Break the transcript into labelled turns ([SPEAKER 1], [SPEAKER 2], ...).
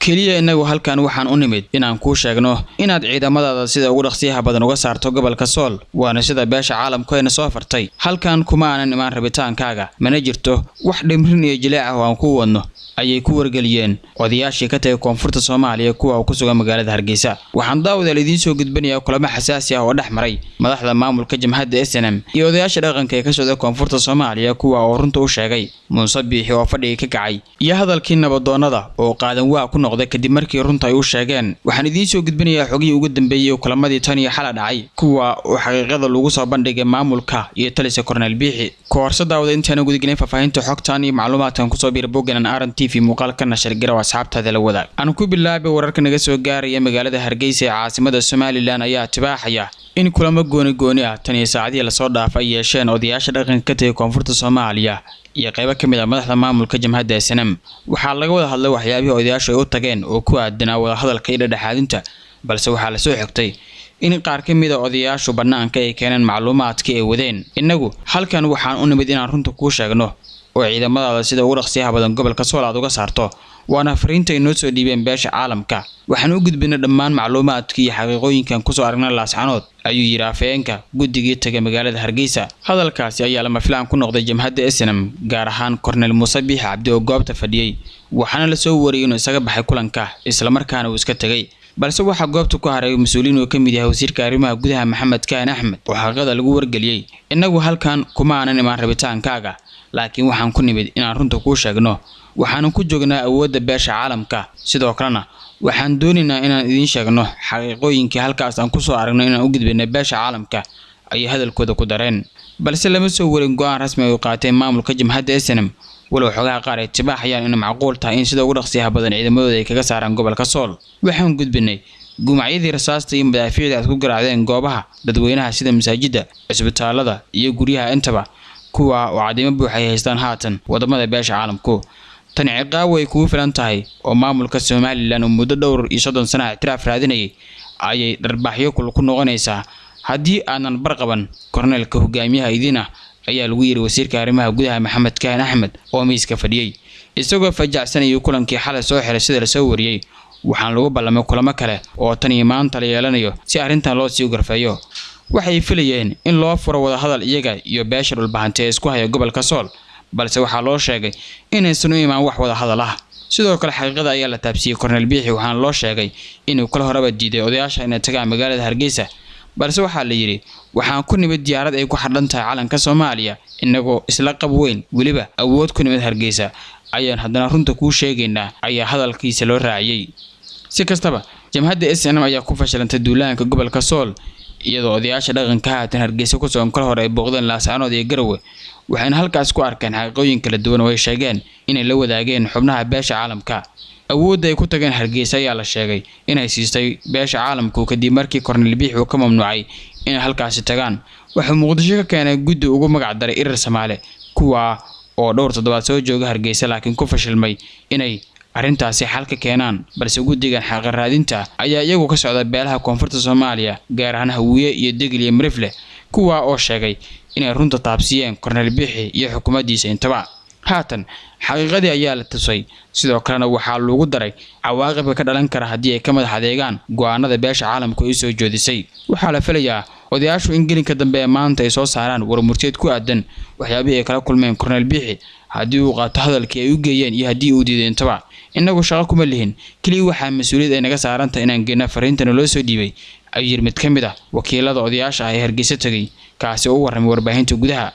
[SPEAKER 1] Keliya innagu halkan waxaan u nimid inaan kuu sheegno inaad ciidamadaada sida ugu dhaqsiyaha badan uga saarto gobolka Sool, waana sida beesha caalamku ayna soo fartay. Halkan kuma aanan imaan rabitaankaaga, mana jirto wax dhimrin iyo jileec ah oo aan kuu wadno, ayay ku wargeliyeen odayaashii ka tagay koonfurta Soomaaliya kuwa ku sugan magaalada Hargeysa. Waxaan daawadaal idiin soo gudbinayaa kulamo xasaasi ah oo dhex maray madaxda maamulka jamhadda SNM iyo odayaasha dhaqanka ee ka socda koonfurta Soomaaliya, kuwa oo runta u sheegay Muuse Biixi oo fadhiga ka kacay iyo hadalkii nabadoonnada oo qaadan waa ku noqday kadib markii runta ay u sheegeen. Waxaan idiin soo gudbinayaa xogihii ugu dambeeyey kulamadii tan iyo xala dhacay, kuwa oo xaqiiqada lagu soo bandhigay maamulka iyo talisa Korneel Biixi. Koorse daawada intaana gudagelin faahfaahinta xogtan iyo macluumaadkan kusoo biir boggan Aran TV, muuqaalka nashar garow asxaabtaada la wadaag. Aan ku bilaabay wararka naga soo gaaraya magaalada Hargeysa ee caasimada Somaliland ayaa tibaaxaya in kulamo gooni gooni ah tan iyo saacadihii lasoo dhaafay ay yeesheen odayaasha dhaqanka ka tagay koonfurta Soomaaliya iyo qaybo ka mid ah madaxda maamulka jamhadda SNM. Waxaa laga wada hadlay waxyaabihii odayaashu ay u tageen oo ku aadanaa wadahadalka iyo dhexdhexaadinta, balse waxaa lasoo xigtay in qaar ka mid a odayaashu bannaanka ay keeneen macluumaadkii ay wadeen. Innagu halkan waxaan u nimid inaan runta kuu sheegno oo ciidamadaada sida ugu dhaqsiyaha badan gobolka Sool aad uga saarto, waana fariinta ay noo soo dhiibeen beesha caalamka. Waxaan u gudbinay dhammaan macluumaadkii iyo xaqiiqooyinkan kusoo aragnay Laascanood, ayuu yidhi afhayeenka guddigii tagay magaalada Hargeysa. Hadalkaasi ayaa lama filaan ku noqday jamhadda SNM, gaar ahaan Korneel Muuse Biixi Cabdi oo goobta fadhiyey, waxaana lasoo wariyey inuu isaga baxay kulanka islamarkaana uu iska tegay. Balse waxaa goobta ku haray mas-uuliyiin uu ka mid yahay wasiirka arrimaha gudaha Maxamed Kaahin Axmed oo xaqiiqada lagu wargeliyey. Innagu halkan kuma aanan imaan rabitaankaaga, laakiin waxaan ku nimid inaan runta kuu sheegno. Waxaanu ku joognaa awoodda beesha caalamka, sidoo kalena waxaan doonaynaa inaan idiin sheegno xaqiiqooyinkii halkaas aan kusoo aragno inaan u gudbinay beesha caalamka, ayay hadalkooda ku dareen. Balse lama soo warin go-aan rasmi ay u qaateen maamulka jamhadda SNM, walow xogaha qaar ay tibaaxayaan inay macquul tahay in sida ugu dhaqsiyaha badan ciidamadooda ay kaga saaraan gobolka Sool. Waxaan gudbinay gumacyadii rasaasta iyo madaafiicda aad ku garaacdeen goobaha dadweynaha sida masaajidda, cisbitaalada iyo guryaha intaba, kuwa oo cadeymo buuxa ay haystaan haatan wadamada beesha caalamku. Tani ciqaab way kugu filan tahay oo maamulka Somaliland oo muddo dhowr iyo 30 sana ictiraaf raadinayay ayay dharbaaxyo kul ku noqonaysaa haddii aadan barqaban korneelka hogaamiyaha idiin ah, ayaa lagu yidhi wasiirka arrimaha gudaha Maxamed Kaahin Axmed oo miiska fadhiyey isagoo fajacsanayay kulankii xalay soo xiray. Sida lasoo wariyey, waxaan lagu ballamay kulamo kale oo tan iyo maanta la yeelanayo si arrintan loo sii garfeeyo. Waxay filayeen in loo furo wadahadal iyaga iyo beesha dhulbahante ee isku haya gobolka Sool, balse waxaa loo sheegay inaysan u imaan wax wadahadal ah. Sidoo kale xaqiiqada ayaa la taabsiiyey Korneel Biixi, waxaana loo sheegay inuu kala horeba diiday odayaasha inay tagaan magaalada Hargeysa. Balse waxaa la yidhi waxaan ku nimid diyaarad ay ku xadhan tahay calanka Soomaaliya, innagoo isla qab weyn weliba awood ku nimid Hargeysa ayaan haddana runta kuu sheegaynaa, ayaa hadalkiisa loo raaciyey. Si kastaba, jamhadda SNM ayaa ku fashilantay duulaanka gobolka Sool, iyadoo odayaasha dhaqanka haatan Hargeysa ku sugan kal hore ay booqdeen Laascanood iyo Garowe, waxayna halkaas ku arkeen xaqiiqooyin kala duwan oo ay sheegeen inay la wadaageen xubnaha beesha caalamka. Awoodda ay ku tageen Hargeysa ayaa la sheegay inay siistay beesha caalamku kadib markii Korneel Biixi uu ka mamnuucay inay halkaasi tagaan. Wuxuu Muqdisho ka keenay guddi ugu magac daray Irir Samaale, kuwa oo dhowr toddobaad soo jooga Hargeysa laakiin ku fashilmay inay arrintaasi xal ka keenaan. Balse guddigan xaqaraadinta ayaa iyagu ka socda beelaha koonfurta Soomaaliya, gaar ahaan Hawiye iyo Degel iyo Mirifle, kuwa oo sheegay inay runta taabsiyeen Korneel Biixi iyo xukuumaddiisa intaba. Haatan xaqiiqadii ayaa la tusay, sidoo kalena waxaa lagu daray cawaaqibka ka dhalan kara haddii ay ka madax adeegaan go'aanada beesha caalamku ay soo joodisay. Waxaa la filayaa odayaashu in gelinka dambe ee maanta ay soo saaraan warmurteed ku aadan waxyaabihii ay kala kulmeen Korneel Biixi, haddii uu qaato hadalkii ay u geeyeen iyo haddii uu diiday intaba. Innagu shaqo kuma lihin, keliya waxaa mas-uuliyad ay naga saaran tahay inaan geyno fariintana loo soo dhiibay, ayuu yiri mid ka mid ah wakiilada odayaasha ah ee Hargeysa tegay, kaasi oo u warramay warbaahinta gudaha.